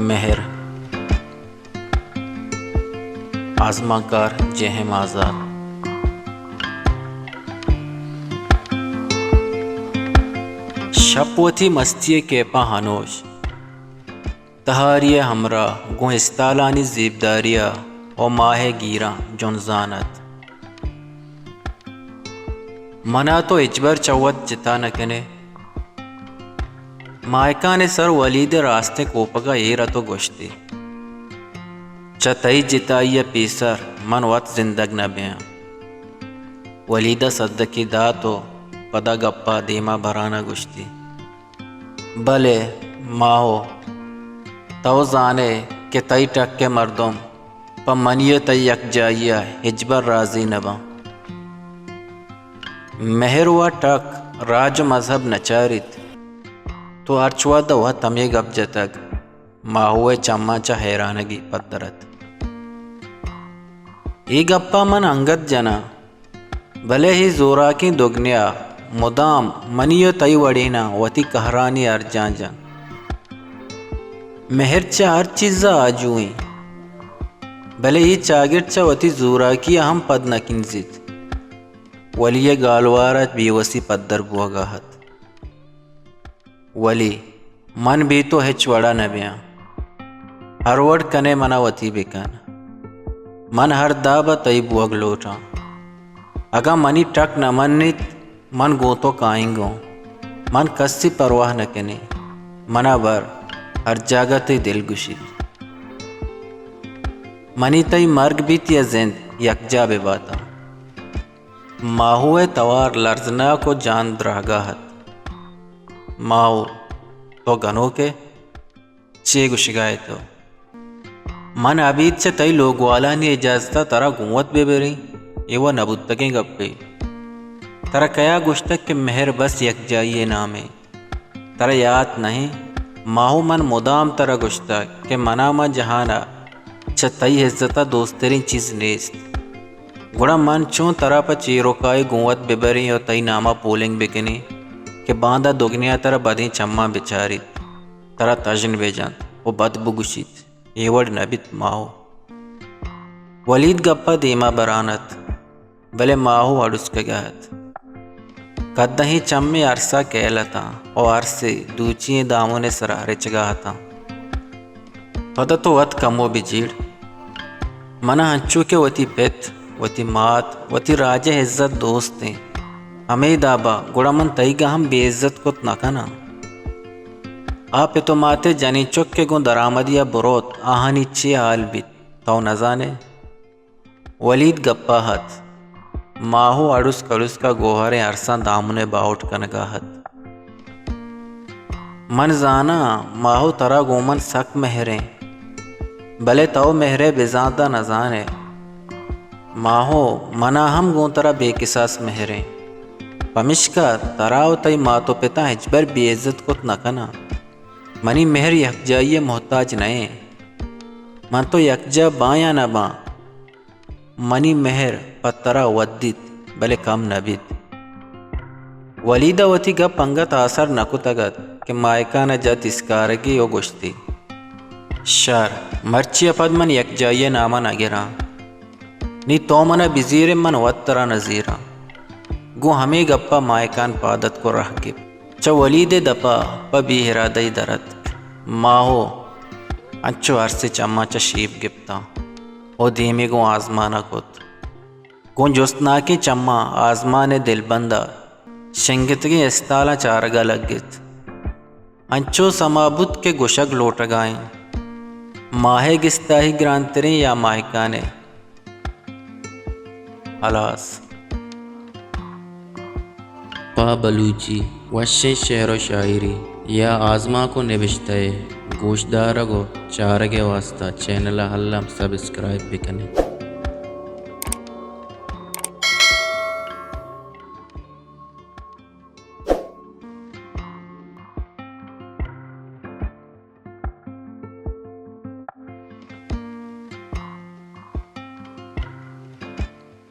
مہر۔ آزمانکار J M آزات۔ شپ وتی مستی ءِ کیپاں ہنوش تہاری ءِ ہمراہ گوں استالانی زیبداری ءَ و ماہ ءِ گیراں جنزان ات۔ منا تو ہچبر چہ وت جتا نہ کن ئے۔ ماہکان ءِ سر ولید ءِ راستیں کوپگ ءَ ایر ات و گوشتی، چہ تئی جتائی ءَ پیسر من وت زندگ نہ بیاں۔ ولید ءَ سدکی دات و پدا گپ ءَ دیما بران ءَ گوشتی، بلے ماہو، تو زان ئے کہ تئی ٹک ءِ مردم پہ منی ءُ تئی یکجائی ءَ ہچبر رازی نہ باں۔ مہر و ٹک راج و مذہب نہ چاریت۔ تو ہرچ وہد ءَ وت ہمے گپ جتگ۔ ماہو ءِ چماں چہ حیرانگی پدر ات۔ اے گپ ءَ من انگت جناں، بلے اے زوراکیں دگنیا مدام منی ءُ تئی وڑیناں وتی کہرانی ارجاں جنت۔ مہر چہ ہر چیز ءَ آجو ایں، بلے اے چاگرد چہ وتی زوراکی ءَ ہم پد نہ کنزیت۔ ولی ءِ گالوار ءَ بے وسی پدر بوگ ءَ ات۔ ولی من بے تو ہچ وڑا نہ بیاں۔ ہر وڑ کن ئے منا وتی بکن۔ من ہر داب ءَ تئی بوگ لوٹاں۔ اگاں منی ٹک نہ منیت، من گوں تو کائنگ اوں۔ من کسی پرواہ نہ کنیں۔ منا بر، ہر جاگہ تئی دل گوشیت۔ منی تئی مرگ بیت یا زند، یکجاہ بہ باتاں۔ ماہو ءِ توار لرزناک ءُ جان درہگا ات۔ ماہو، تو گنوک ئے؟ چے گوشگا ئے تو؟ من ابید چہ تئی لوگوالانی اجازت ءَ ترا گوں وت بہ بریں، اے وَ نہ بوتگیں گپے۔ ترا کیا گوشتگ کہ مہر بس یکجائی ءِ نامے؟ ترا یات نہ ایں؟ ماہو، من مدام ترا گوشتگ کہ منا ماں جہان ءَ چہ تئی عزت ءَ دوستریں چیز نیست۔ گڑا من چون ترا پہ چیروکائی گوں وت بہ بریں ءُ تئی نام ءَ پولنگ بہ کنیں کہ باندا دگنیا ترا بدیں چماں بہ چاریت، ترا تژن بہ جنت ءُ بد بگوشیت؟ اے وڑ نہ بیت ماہو۔ ولید گپ ءَ دیما بران ات۔ بلے ماہو اڑسکگا ات۔ کدہیں چمے ارسا کیل اتاں ءُ ارسے دوچی ئیں دامن ءِ سرا رچگا اتاں۔ پدا تو وت کمو بجیڑ۔ منا انچو کہ وتی پت، وتی مات، وتی راج ءِ عزت دوست ایں۔ ہمے دابا گڑا من تئیگا ہم بے عزت کت نہ کناں۔ آ پت ءُ مات ءِ جنین چک کہ گوں درآمدی ءَ بروت، آہانی چے حال بیت، تو نزان ئے؟ ولید گپ ءَ ات۔ ماہو اڑسک اڑسک ءَ گوہریں ارساں دامن ءِ باہوٹ کنگ ءَ ات۔ من زاناں ماہو، ترا گوں من سک مہر ایں، بلے تو مہر ءِ بزانت ءَ نزان ئے۔ ماہو، منا ہم گوں ترا بے کساس مہر ایں، پمشکا ترا ءُ تئی مات ءُ پتاں ہچبر بے عزت کت نہ کناں۔ منی مہر یکجائی ءِ محتاج نہ ایں۔ من تو یکجاہ باں یا نہ باں، منی مہر پہ ترا ودیت، بلے کم نہ بیت۔ ولید ءَ وتی گپ انگت آسر نہ کتگ ات کہ ماہکان ءَ جت اسکارگے ءُ گوشتی، شر، مرچی ءَ پد من یکجائی ءِ نام ءَ نہ گراں۔ نی تو من ءَ بزیر ئے، من وت ترا نہ زیراں۔ گوں ہمے گپ ءَ ماہکان پاد اتک ءُ راہ گپت۔ چہ ولید ءِ دپ ءَ پہ بے ارادہی در اتک۔ ماہو انچو ارس ءِ چماں چہ شیپ گپتاں ءُ دیمی گوں آزمان ءَ کت۔ گوں جستناکیں چماں آزمان ءِ دلبند ءَ شنگتگیں استالاں چارگ ءَ لگت۔ انچو سما بوت کہ گوشگ لوٹگ ءَ ایں، ماہ ءِ گستاہی گرانتریں یا ماہکان ءِ؟ ہلاس۔ پہ بلوچی وشیں شعر ءُ شاعری یا آزمانک ءُ نبشتہ ءِ گوشدارگ ءُ چارگ ءِ واستہ چینل ءَ الم سبسکرائب بہ کن ات۔